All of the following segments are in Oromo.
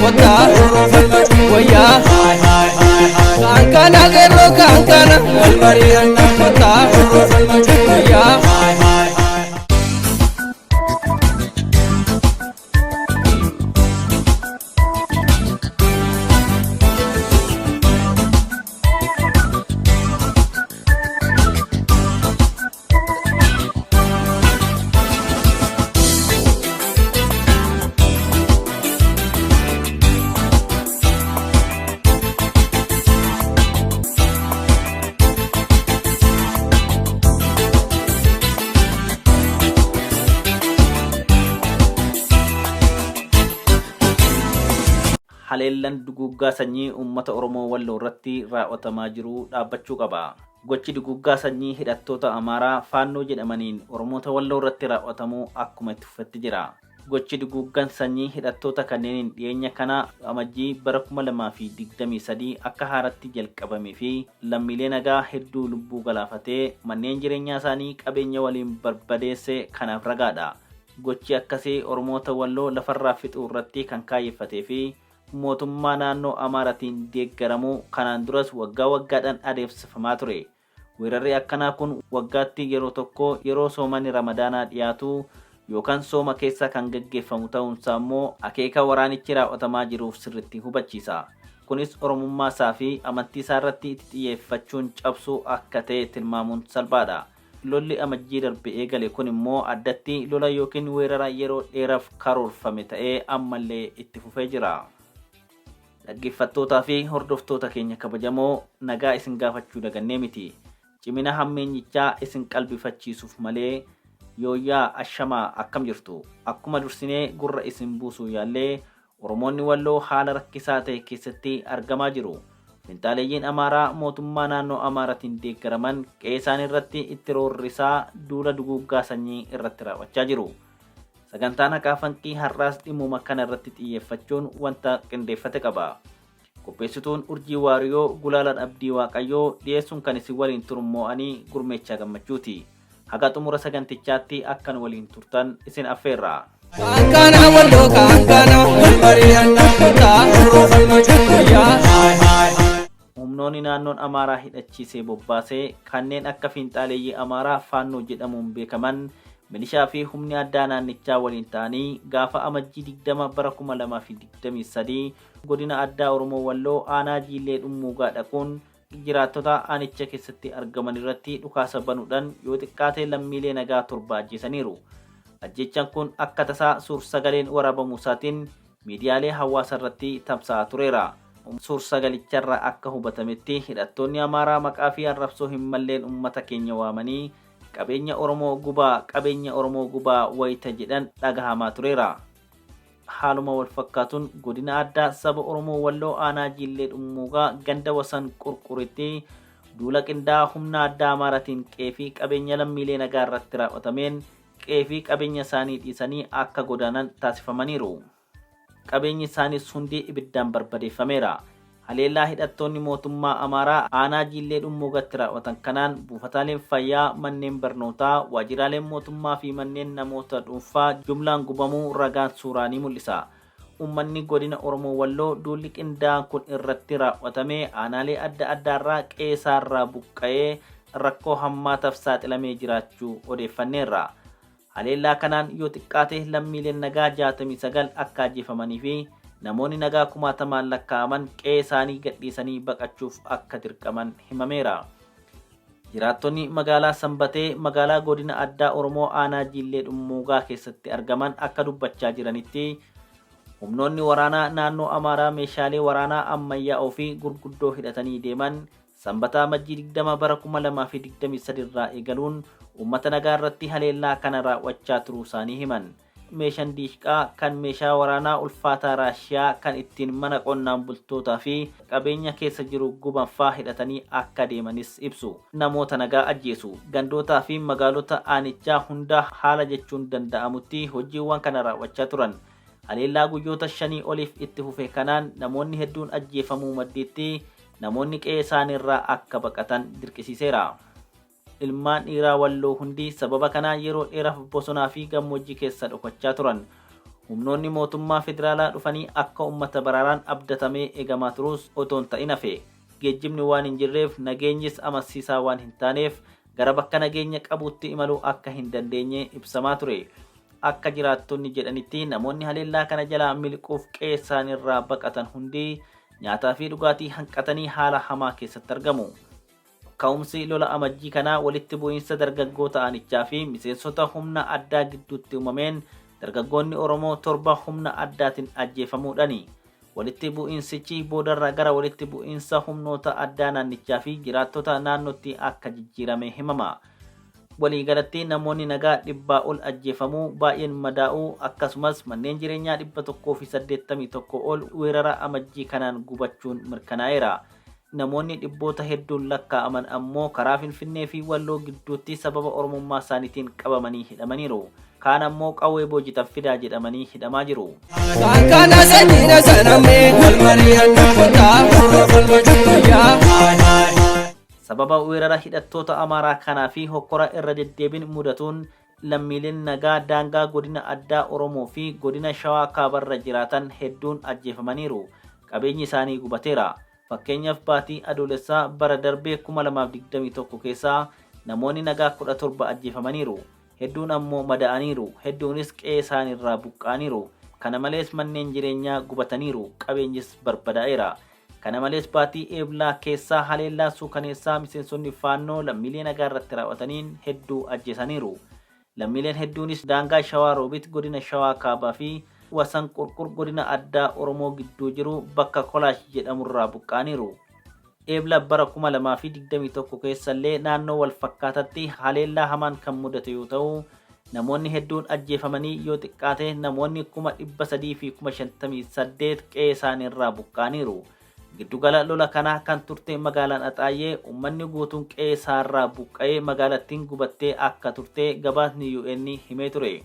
Kottaa wayyaa kaankana qeerroo kaankana kottaa wayyaa. Haleellan duguuggaa sanyii uummata Oromoo Walloo irratti raawwatamaa jiru dhaabbachuu qaba. Gochi duguuggaa sanyii hidhattoota Amaaraa Faannoo jedhamaniin Oromoota Walloo irratti raawwatamu akkuma itti fufetti jira. Gochi duguuggan sanyii hidhattoota kanneeniin dhiyeenya kana Amajjii bara 2023 akka haaratti jalqabamee fi lammiilee nagaa hedduu lubbuu galaafatee manneen jireenyaa isaanii qabeenya waliin barbadeesse kanaaf ragaadha. Gochi akkasii Oromoota Walloo lafarraa fixuu irratti kan kaayyeffatee fi mootummaa naannoo Amaaratiin deeggaramu kanaan duras waggaa waggaadhaan adeemsifamaa ture. Weerarri akkanaa kun waggaatti yeroo tokko yeroo soomanni Ramadaanaa dhiyaatu yookan sooma keessa kan gaggeeffamu ta'uunsaa immoo akeeka waraanichi raawwatamaa jiruuf sirriitti hubachiisa. Kunis Oromummaasaa fi amantiisaarratti itti xiyyeeffachuun cabsuu akka ta'e tilmaamuun salphaadha. Lolli Amajjii darbe eegale kun immoo addatti lola yookiin weerara yeroo dheeraf karoorfame ta'ee ammallee itti fufee jira. Dhaggeeffattootaa fi hordoftoota keenya kabajamoo nagaa isin gaafachuu dagannee miti. Cimina hammeenyichaa isin qalbifachiisuuf malee yooyyaa ashamaa akkam jirtu? Akkuma dursinee gurra isin buusuu yaallee Oromoonni Walloo haala rakkisaa ta'e keessatti argamaa jiru. Finxaaleeyyiin Amaaraa mootummaa naannoo Amaaratiin deeggaraman qe'ee isaaniirratti itti roorrisaa duula duguuggaa sanyii irratti raawwachaa jiru. Sagantaan Haqaa Fanqii har'aas dhimmuma kana irratti xiyyeeffachuun wanta qindeeffate qaba. Qopheessituun Urjii Waariyoo, gulaalaan Abdii Waaqayyoo, dhiyeessuun kan isin waliin turu immoo ani Gurmeechaa Gammachuuti. Haga xumura sagantichaatti akka nu waliin turtan isin affeerra. Kaankana walloo kaankana wal mari'anna kottaa wayyaa. Humnoonni naannoon Amaaraa hidhachiisee bobbaase kanneen akka fiinxaaleeyyii Amaaraa Faannoo jedhamuun beekaman milishaa fi humni addaa naannichaa waliin ta'anii gaafa Amajjii 20 bara 2023 godina addaa Oromoo Walloo aanaa Jiillee Dhummuugaa dhaquun jiraattota aanicha keessatti argaman irratti dhukaasa banuudhaan yoo xiqqaate lammiilee nagaa 7 ajjeesaniiru. Ajjeechaan kun akka tasaa suur-sagaleen waraabamuu isaatiin miidiyaalee hawaasa irratti tamsa'aa tureera. Suur-sagalicharraa akka hubatametti hidhattoonni Amaaraa maqaa fi arrabsoo hin malleen uummata keenya waamanii qabeenya Oromoo gubaa qabeenya Oromoo gubaa wayita jedhan dhagahamaa tureera. Haaluma walfakkaatuun godina addaa saba Oromoo Walloo aanaa Jiillee Dhummuugaa ganda Wasan Qurquritti duula qindaa'aa humna addaa Amaaratiin qe'ee fi qabeenya lammiilee nagaa irratti raawwatameen qe'ee fi qabeenya isaanii dhiisanii akka godaanan taasifamaniiru. Qabeenyi isaaniis hundi ibiddaan barbadeeffameera. Haleellaa hidhattoonni mootummaa Amaaraa aanaa Jiillee Dhummuugatti raawwatan kanaan buufataaleen fayyaa, manneen barnootaa, waajjiraaleen mootummaa fi manneen namoota dhuunfaa jumlaan gubamuu ragaan suuraa ni mul'isa. Uummanni godina Oromoo Walloo duulli qindaa'aan kun irratti raawwatame aanaalee adda addaarraa qe'eesaarraa buqqa'ee rakkoo hammaataaf saaxilamee jiraachuu odeeffanneerra. Haleellaa kanaan yoo xiqqaate lammiileen nagaa 69 akka ajjeefamanii fi namoonni nagaa kumaatamaan lakkaa'aman qe'ee isaanii gadhiisanii baqachuuf akka dirqaman himameera. Jiraattonni magaalaa Sanbatee magaalaa godina addaa Oromoo aanaa Jiillee Dhummuugaa keessatti argaman akka dubbachaa jiranitti humnoonni waraanaa naannoo Amaaraa meeshaalee waraanaa ammayyaa'oo fi gurguddoo hidhatanii deeman Sanbata Amajjii 20 bara 2023 irraa eegaluun uummata nagaa irratti haleellaa kana raawwachaa turuu isaanii himan. Meeshan diishqaa kan meeshaa waraanaa ulfaataa Raashiyaa kan ittiin mana qonnaan bultootaa fi qabeenya keessa jiru guban faa hidhatanii akka deemanis ibsu. Namoota nagaa ajjeesu. Gandootaa fi magaalota aanichaa hunda haala jechuun danda'amutti hojiiwwan kana raawwachaa turan. Haleellaa guyyoota shanii oliif itti fufe kanaan namoonni hedduun ajjeefamuu maddiitti namoonni qe'ee isaaniirraa akka baqatan dirqisiiseera. Ilmaan dhiiraa Walloo hundi sababa kanaan yeroo dheeraaf bosonaa fi gammoojjii keessa dhokachaa turan. Humnoonni mootummaa federaalaa dhufanii akka uummata baraaraan abdatamee eegamaa turus otoo hin ta'in hafe. Geejjibni waan hin jirreef, nageenyis amansiisaa waan hin taaneef, gara bakka nageenya qabuutti imaluu akka hin dandeenye ibsamaa ture. Akka jiraattonni jedhanitti, namoonni haleellaa kana jalaa miliquuf qe'ee isaaniirraa baqatan hundi nyaataa fi dhugaatii hanqatanii haala hamaa keessatti argamu. Ka'umsi lola Amajjii kanaa walitti bu'iinsa dargaggoota aanichaa fi miseensota humna addaa gidduutti uumameen dargaggoonni Oromoo 7 humna addaatiin ajjeefamuudhaani. Walitti bu'iinsichi boodarra gara walitti bu'iinsa humnoota addaa naannichaa fi jiraattota naannootti akka jijjiirame himama. Waliigalatti namoonni nagaa 100 ol ajjeefamuu, baay'een madaa'uu, akkasumas manneen jireenyaa 181 ol weerara Amajjii kanaan gubachuun mirkanaa'eera. Namoonni dhibboota hedduun lakkaa'aman ammoo karaa Finfinnee fi Walloo gidduutti sababa Oromummaa isaaniitiin qabamanii hidhamaniiru. Kaan ammoo qawwee boojitan fidaa jedhamanii hidhamaa jiru. Kana sanyina sanamee wal mari'annaa kottaa wayyaa. Sababa weerara hidhattoota Amaaraa kanaa fi hokkora irra deddeebiin mudatuun lammiileen nagaa daangaa godina addaa Oromoo fi godina Shawaa Kaabarra jiraatan hedduun ajjeefamaniiru. Qabeenyi isaanii gubateera. Fakkeenyaaf, baatii Adoolessaa bara darbee 2021 keessaa namoonni nagaa 17 ajjeefamaniiru. Hedduun ammoo madaa'aniiru. Hedduunis qe'ee isaaniirraa buqqa'aniiru. Kana malees manneen jireenyaa gubataniiru. Qabeenyis barbadaa'eera. Kana malees baatii Eeblaa keessaa haleellaa suukaneessaa miseensonni Faannoo lammiilee nagaa irratti raawwataniin hedduu ajjeesaniiru. Lammiileen hedduunis daangaa Shawaa Roobit godina Shawaa Kaabaa fi Wasan Qurqur godina addaa Oromoo gidduu jiru bakka Kolaash jedhamurraa buqqa'aniiru. Eebla bara 2021 keessallee naannoo wal fakkaatatti haleellaa hamaan kan mudate yoo ta'u, namoonni hedduun ajjeefamanii yoo xiqqaate namoonni 358,000 qe'ee isaaniirraa buqqa'aniiru. Giddugala lola kanaa kan turte magaalaan Axaayyee uummanni guutuun qe'ee isaarraa buqqa'ee magaalattiin gubattee akka turte gabaasni UN himee ture.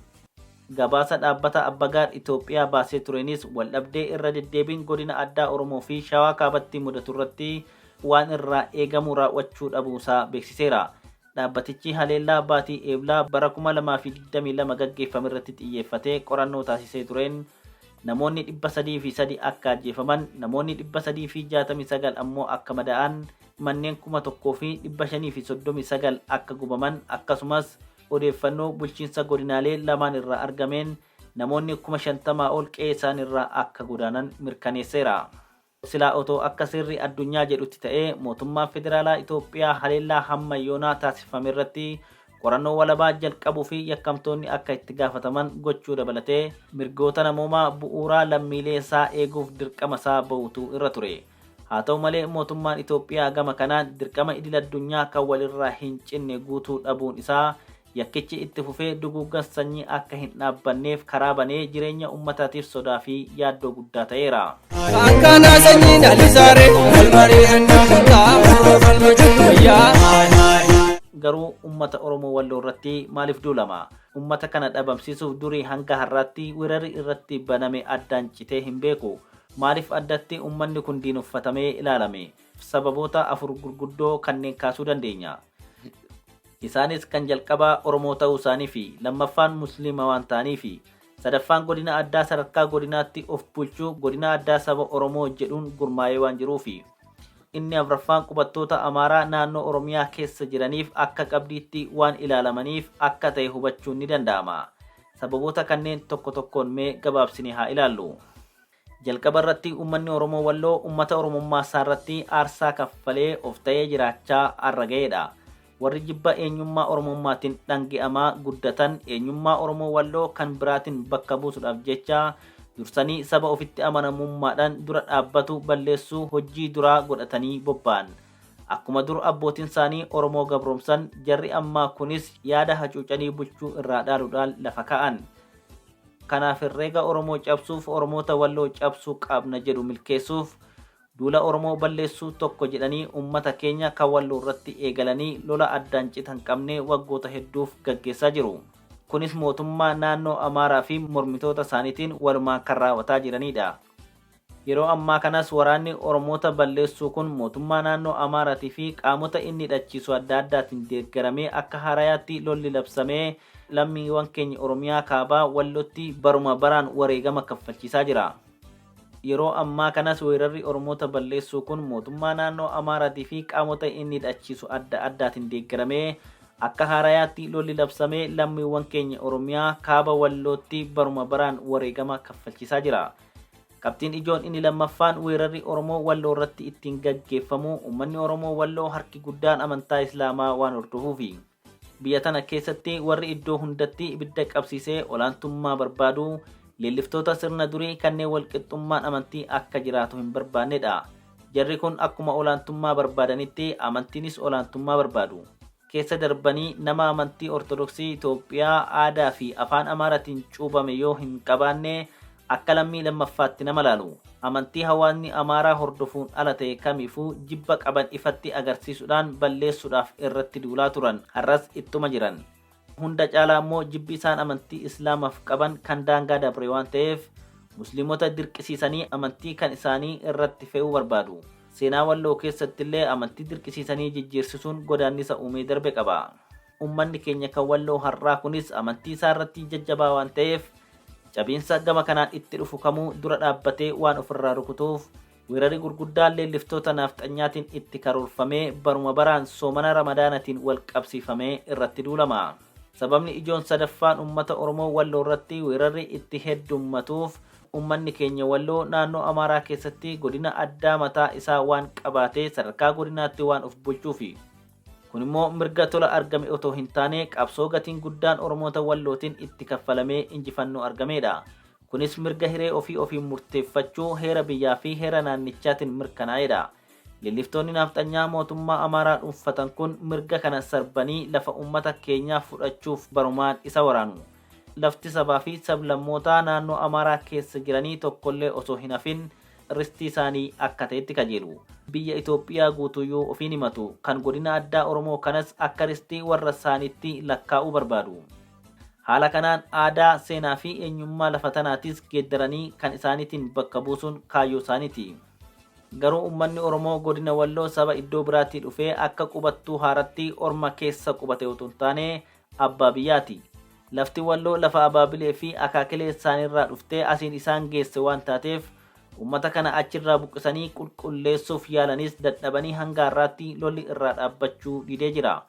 Gabaasa dhaabbata Abbagaar Itoophiyaa baasee tureenis waldhabdee irra deddeebiin godina addaa Oromoo fi Shawaa Kaabatti mudatu irratti waan irraa eegamu raawwachuu dhabuusaa beeksiseera. Dhaabbatichi haleellaa baatii Eeblaa bara 2022 gaggeeffame irratti xiyyeeffatee qorannoo taasisee tureen namoonni 303 akka ajjeefaman, namoonni 369 ammoo akka madaa'an, manneen 1539 akka gubaman, akkasumas odeeffannoo bulchiinsa godinaalee lamaan irraa argameen namoonni 50,000 ol qe'ee isaaniirraa akka godaanan mirkaneesseera. Silaa otoo akka seerri addunyaa jedhutti ta'ee, mootummaan federaalaa Itoophiyaa haleellaa hamma yoonaa taasifame irratti qorannoo walabaa jalqabuu fi yakkamtoonni akka itti gaafataman gochuu dabalatee mirgoota namoomaa bu'uuraa lammiilee isaa eeguuf dirqama isaa bahuutu irra ture. Haa ta'u malee, mootummaan Itoophiyaa gama kanaan dirqama idil addunyaa kan walirraa hin cinne guutuu dhabuun isaa yakkichi itti fufee duguuggan sanyii akka hin dhaabbanneef karaa banee jireenya uummataatiif sodaa fi yaaddoo guddaa ta'eera. Kana sanyiin alisaare wal mari'annaa kottaa wayyaa. Garuu uummata Oromoo Walloo irratti maaliif duulama? Uummata kana dhabamsiisuuf durii hanga har'aatti weerarri irratti baname addaan citee hin beeku. Maaliif addatti uummanni kun diinuffatamee ilaalame? Sababoota afur gurguddoo kanneen kaasuu dandeenya. Isaanis kan jalqabaa Oromoo ta'uu isaanii fi lammaffaan Musliima waan ta'aniif, sadaffaan godina addaa sadarkaa godinaatti of bulchuu godina addaa saba Oromoo jedhuun gurmaa'ee waan jiruufi. Inni afraffaan qubattoota Amaaraa naannoo Oromiyaa keessa jiraniif akka qabdiitti waan ilaalamaniif akka ta'e hubachuun ni danda'ama. Sababoota kanneen tokko tokkoon mee gabaabsinee haa ilaallu. Jalqaba irratti, uummanni Oromoo Walloo uummata Oromummaa isaa irratti aarsaa kaffalee of ta'ee jiraachaa har'a ga'eedha. Warri jibba eenyummaa Oromummaatiin dhangi'amaa guddatan eenyummaa Oromoo Walloo kan biraatiin bakka buusuudhaaf jecha dursanii saba ofitti amanamummaadhaan dura dhaabbatu balleessuu hojii duraa godhatanii bobba'an. Akkuma dur abbootiin isaanii Oromoo gabroomsan, jarri ammaa kunis yaada hacuucanii bulchuu irraa dhaaluudhaan lafa ka'an. Kanaaf herreega Oromoo cabsuuf Oromoota Walloo cabsuu qabna jedhu milkeessuuf duula Oromoo balleessuu tokko jedhanii uummata keenya kan Walloo irratti eegalanii lola addaan citan qabnee waggoota hedduuf gaggeessaa jiru. Kunis mootummaa naannoo Amaaraa fi mormitoota isaaniitiin walumaan kan raawwataa jiranidha. Yeroo ammaa kanas waraanni Oromoota balleessuu kun mootummaa naannoo Amaaraatii fi qaamota inni hidhachiisu adda addaatiin deeggaramee akka haarayaatti lolli labsamee lammiiwwan keenya Oromiyaa kaabaa Wallootti baruma baraan wareegama kaffalchiisaa jira. Yeroo ammaa kanas weerarri Oromoota balleessuu kun mootummaa naannoo Amaaraatii fi qaamota inni hidhachiisu adda addaatiin deeggaramee akka haarayaatti lolli labsamee lammiiwwan keenya Oromiyaa kaaba Wallootti baruma baraan wareegama kaffalchiisaa jira. Qabxiin ijoon inni lammaffaan weerarri Oromoo Walloo irratti ittiin gaggeeffamu uummanni Oromoo Walloo harki guddaan amantaa Islaamaa waan hordofuufi. Biyya tana keessatti warri iddoo hundatti ibidda qabsiisee olaantummaa barbaadu leelliftoota sirna durii kanneen walqixxummaan amantii akka jiraatu hin barbaannedha. Jarri kun akkuma olaantummaa barbaadanitti amantiinis olaantummaa barbaadu. Keessa darbanii nama amantii Ortodoksii Itoophiyaa aadaa fi afaan Amaaraatiin cuubame yoo hin qabaanne akka lammii lammaffaatti nama laalu. Amantii hawaasni Amaaraa hordofuun ala ta'e kamiifuu jibba qaban ifatti agarsiisuudhaan balleessuudhaaf irratti duulaa turan, har'as ittuma jiran. Hunda caalaa immoo jibbi isaan amantii Islaamaaf qaban kan daangaa dabre waan ta'eef Musliimota dirqisiisanii amantii kan isaanii irratti fe'uu barbaadu. Seenaa Walloo keessattillee amantii dirqisiisanii jijjiirsisuun godaannisa uumee darbe qaba. Uummanni keenya kan Walloo har'aa kunis amantii isaa irratti jajjabaa waan ta'eef cabiinsa gama kanaan itti dhufu kamuu dura dhaabbatee waan ofirraa rukutuuf weerarri gurguddaan leelliftoota naafxanyaatiin itti karoorfamee baruma baraan soomana Ramadaanatiin wal qabsiifamee irratti duulama. Sababni ijoon sadaffaan uummata Oromoo Walloo irratti weerarri itti heddummatuuf uummanni keenya Walloo naannoo Amaaraa keessatti godina addaa mataa isaa waan qabaatee sadarkaa godinaatti waan of bulchuufi. Kun immoo mirga tola argame otoo hin taane qabsoo gatiin guddaan Oromoota Wallootiin itti kaffalamee injifannoo argameedha. Kunis mirga hiree ofii ofiin murteeffachuu heera biyyaa fi heera naannichaatiin mirkanaa'edha. Leelliftoonni naafxanyaa mootummaa Amaaraa dhuunfatan kun mirga kana sarbanii lafa uummata keenyaa fudhachuuf barumaan isa waraanu. Lafti sabaa fi sablammootaa naannoo Amaaraa keessa jiranii tokkollee osoo hin hafin ristii isaanii akka ta'etti kajeelu. Biyya Itoophiyaa guutuyyuu ofiin himatu, kan godina addaa Oromoo kanas akka ristii warra isaaniitti lakkaa'uu barbaadu. Haala kanaan aadaa, seenaa fi eenyummaa lafa tanaatis geeddaranii kan isaaniitiin bakka buusuun kaayyoo isaaniiti. Garuu uummanni Oromoo godina Walloo saba iddoo biraatii dhufee akka qubattuu haaratti orma keessa qubate otoo hin taane abbaa biyyaati. Lafti Walloo lafa abaabilee fi akaakilee isaaniirraa dhuftee asiin isaan geesse waan taateef uummata kana achirraa buqqisanii qulqulleessuuf yaalanis dadhabanii hanga har'aatti lolli irraa dhaabbachuu didee jira.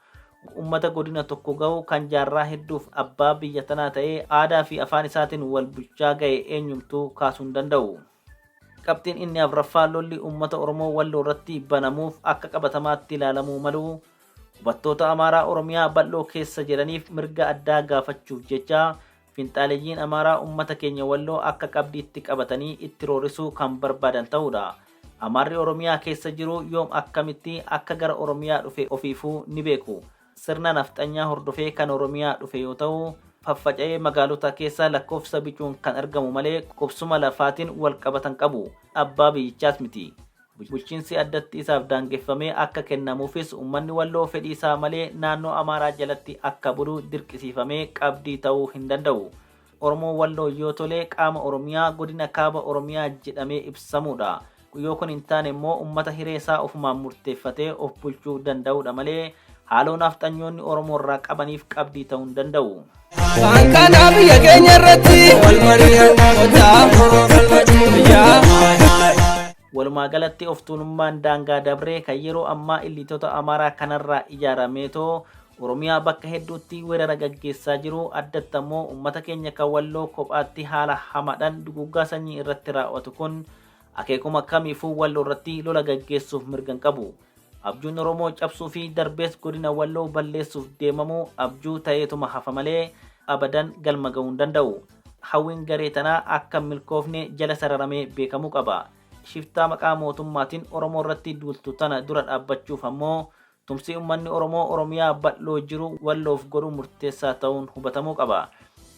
Uummata godina tokko ga'u kan jaarraa hedduuf abbaa biyya tanaa ta'ee aadaa fi afaan isaatiin wal bulchaa ga'e eenyumtuu kaasuu hin danda'u. Qabxiin inni afraffaa lolli uummata Oromoo Walloo irratti banamuuf akka qabatamaatti ilaalamuu malu qubattoota Amaaraa Oromiyaa bal'oo keessa jiraniif mirga addaa gaafachuuf jecha finxaaleyyiin Amaaraa uummata keenya Walloo akka qabdiitti qabatanii itti roorisuu kan barbaadan ta'uudha. Amaarri Oromiyaa keessa jiru yoom akkamitti akka gara Oromiyaa dhufe ofiifuu ni beeku. Sirna nafxanyaa hordofee kan Oromiyaa dhufe yoo ta'u, faffaca'ee magaalota keessa lakkoofsa bicuun kan argamu malee qubsuma lafaatiin wal qabatan qabu. Abbaa biyyichaas miti. Bulchiinsi addatti isaaf daangeffamee akka kennamuufis uummanni Walloo fedhii isaa malee naannoo Amaaraa jalatti akka bulu dirqisiifamee qabdii ta'uu hin danda'u. Oromoo Walloo yoo tole qaama Oromiyaa godina kaaba Oromiyaa jedhamee ibsamuudha. Yoo kun hin taane immoo uummata hiree isaa ofumaan murteeffatee of bulchuu danda'uudha malee haaloo naafxanyoonni Oromoo irraa qabaniif qabdii ta'uu hin danda'u. Waan kana biyya keenya irratti wal mari'annaa biyyaa. Walumaa galatti of tuulummaan daangaa dabree kan yeroo ammaa illiitota Amaaraa kanarraa ijaarameetoo Oromiyaa bakka hedduutti weerara gaggeessaa jiru, addatti ammoo uummata keenya kan Walloo kophaatti haala hamaadhaan duguuggaa sanyii irratti raawwatu kun akeekuma kamiifuu Walloo irratti lola gaggeessuuf mirga hin qabu. Abjuun Oromoo cabsuu fi darbees godina Walloo balleessuuf deemamu abjuu ta'eetuma hafa malee abadan galma ga'uu hin danda'u. Hawwiin garee tanaa akka milkoofne jala sararamee beekamuu qaba. Shiftaa maqaa mootummaatiin Oromoo irratti duultu tana dura dhaabbachuuf ammoo tumsi uummanni Oromoo Oromiyaa bal'oo jiru Walloof godhu murteessaa ta'uun hubatamuu qaba.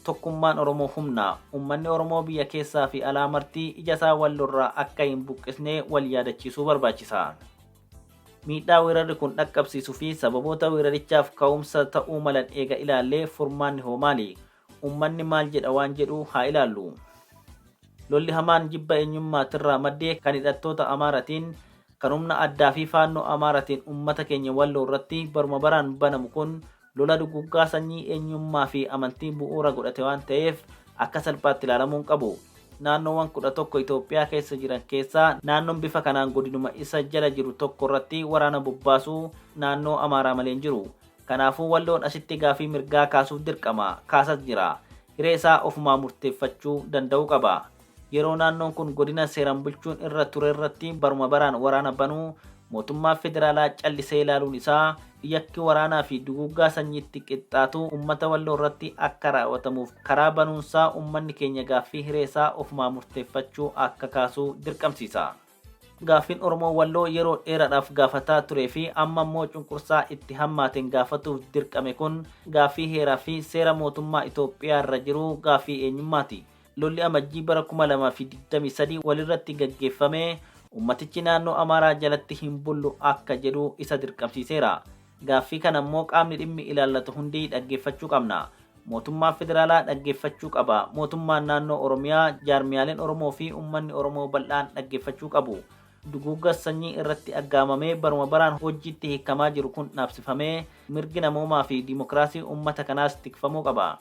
Tokkummaan Oromoo humna. Uummanni Oromoo biyya keessaa fi alaa martii ija isaa Walloorraa akka hin buqqisne wal yaadachiisuu barbaachisa. Miidhaa weerarri kun dhaqqabsiisuu fi sababoota weerarichaaf ka'umsa ta'uu malan eega ilaallee furmaanni hoo maali? Uummanni maal jedha waan jedhu haa ilaallu. Lolli hamaan jibba eenyummaatirraa maddee kan hidhattoota Amaaratiin kan humna addaa fi faannoo Amaaratiin uummata keenya Walloo irratti baruma baraan banamu kun Lola duguuggaa sanyii eenyummaa fi amantii bu'uura godhate waan ta'eef akka salphaatti ilaalamuu hin qabu. Naannoowwan 11 Itoophiyaa keessa jiran keessaa naannoon bifa kanaan godinuma isa jala jiru tokko irratti waraana bobbaasuu naannoo Amaaraa malee hin jiru. Kanaafuu Walloon asitti gaafii mirgaa kaasuuf dirqama. Kaasas jira. Hiree isaa ofumaa murteeffachuu danda'uu qaba. Yeroo naannoon kun godina seeraan bulchuun irra ture irratti baruma baraan waraana banuu mootummaa federaalaa callisee ilaaluun isaa yakki waraanaa fi duguuggaa sanyiitti qixxaatu uummata Walloo irratti akka raawwatamuuf karaa banuunsaa uummanni keenya gaaffii hiree isaa ofumaa murteeffachuu akka kaasuu dirqamsiisa. Gaaffiin Oromoo Walloo yeroo dheeraadhaaf gaafataa turee fi amma immoo cunqursaa itti hammaateen gaafatuuf dirqame kun gaaffii heeraa fi seera mootummaa Itoophiyaa irra jiru gaaffii eenyummaati. Lolli Amajjii bara 2023 walirratti gaggeeffame ummatichi naannoo Amaaraa jalatti hin bullu akka jedhu isa dirqamsiiseera. Gaaffii kana immoo qaamni dhimmi ilaallatu hundi dhaggeeffachuu qabna. Mootummaan federaalaa dhaggeeffachuu qaba. Mootummaan naannoo Oromiyaa, jaarmiyaaleen Oromoo fi uummanni Oromoo bal'aan dhaggeeffachuu qabu. Duguugga sanyii irratti aggaamamee baruma baraan hojiitti hiikamaa jiru kun dhaabsifamee mirgi namoomaa fi dimokiraasii uummata kanaas tikfamuu qaba.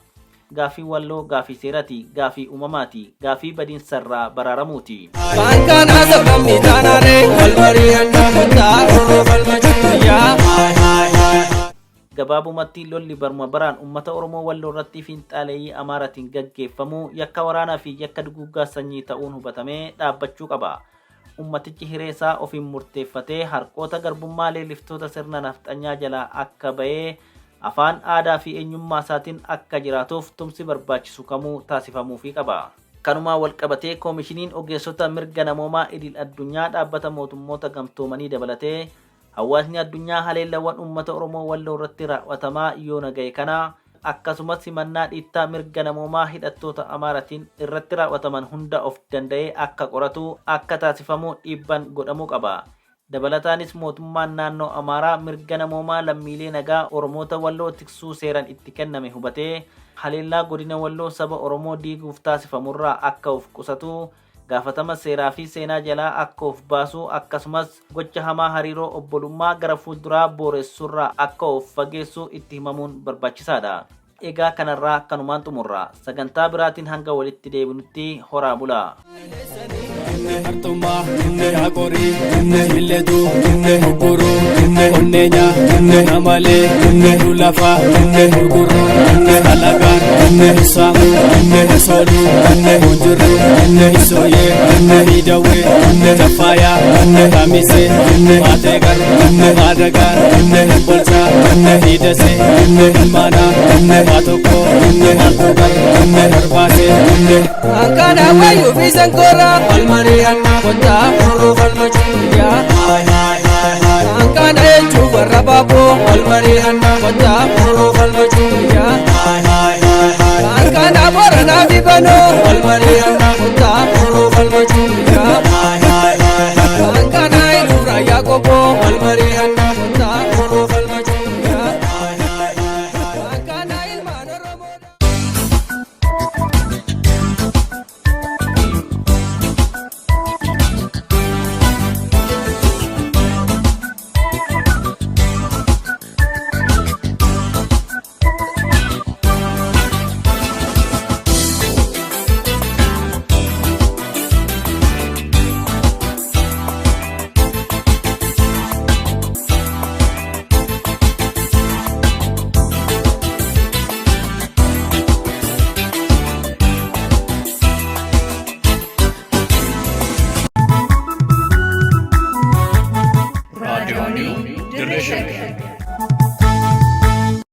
Gaaffii Walloo gaaffii seeraati, gaaffii uumamaati, gaaffii badiinsarraa baraaramuuti. Kaan kaan asabamni taanaaree wal mari'annaa kottaa Oromoo falmachuu yaa. Gabaabumatti lolli baruma baraan uummata Oromoo Walloo irratti fiinxaaleeyyii Amaaraatiin gaggeeffamu yakka waraanaa fi yakka duguuggaa sanyii ta'uun hubatamee dhaabbachuu qaba. Ummatichi hiree isaa ofiin murteeffatee harqoota garbummaa leelliftoota sirna nafxanyaa jalaa akka ba'ee afaan aadaa fi eenyummaa isaatiin akka jiraatuuf tumsi barbaachisu kamuu taasifamuufii qaba. Kanumaa wal qabatee koomishiniin ogeessota mirga namoomaa idil addunyaa dhaabbata mootummoota gamtoomanii dabalatee hawaasni addunyaa haleellawwan uummata Oromoo Walloo irratti raawwatamaa yoona ga'e kana akkasumas himannaa dhiittaa mirga namoomaa hidhattoota Amaaraatiin irratti raawwataman hunda of danda'ee akka qoratu akka taasifamu dhiibban godhamuu qaba. Dabalataanis mootummaan naannoo Amaaraa mirga namoomaa lammiilee nagaa Oromoota Walloo tiksuu seeraan itti kenname hubatee haleellaa godina Walloo saba Oromoo diiguuf taasifamurraa akka of qusatu gaafatama seeraa fi seenaa jalaa akka of baasu akkasumas gocha hamaa hariiroo obbolummaa gara fuulduraa booressurraa akka of fageessu itti himamuun barbaachisaadha. Egaa kanarraa kanumaan xumurra. Sagantaa biraatiin hanga walitti deebinutti horaa bulaa. Artummaa, Yaaqorii, Milletuu, Gurguruu, Onneenya, Namalee, Lulafaa, Gurguruu, Alagaan, Saamuu, Sooluu, Hunjiruu, Isooyee, Hidawee, Tafaayaa, Kamisee, Maateegar, Maadagaa, Bolchaa, Hidasee, Ilmaanaa, Maatokoo, Maaltugar, Barbaasee. Kaan kaan wayyuu fi sankoora wal mari'annaa kottaa Oromoo falmachuu yaa. Kaan kaan jechuun warra baaboo wal mari'annaa kottaa Oromoo falmachuu yaa. Kaan kaan Booranaa fi Banoo wal mari'annaa kottaa Oromoo falmachuu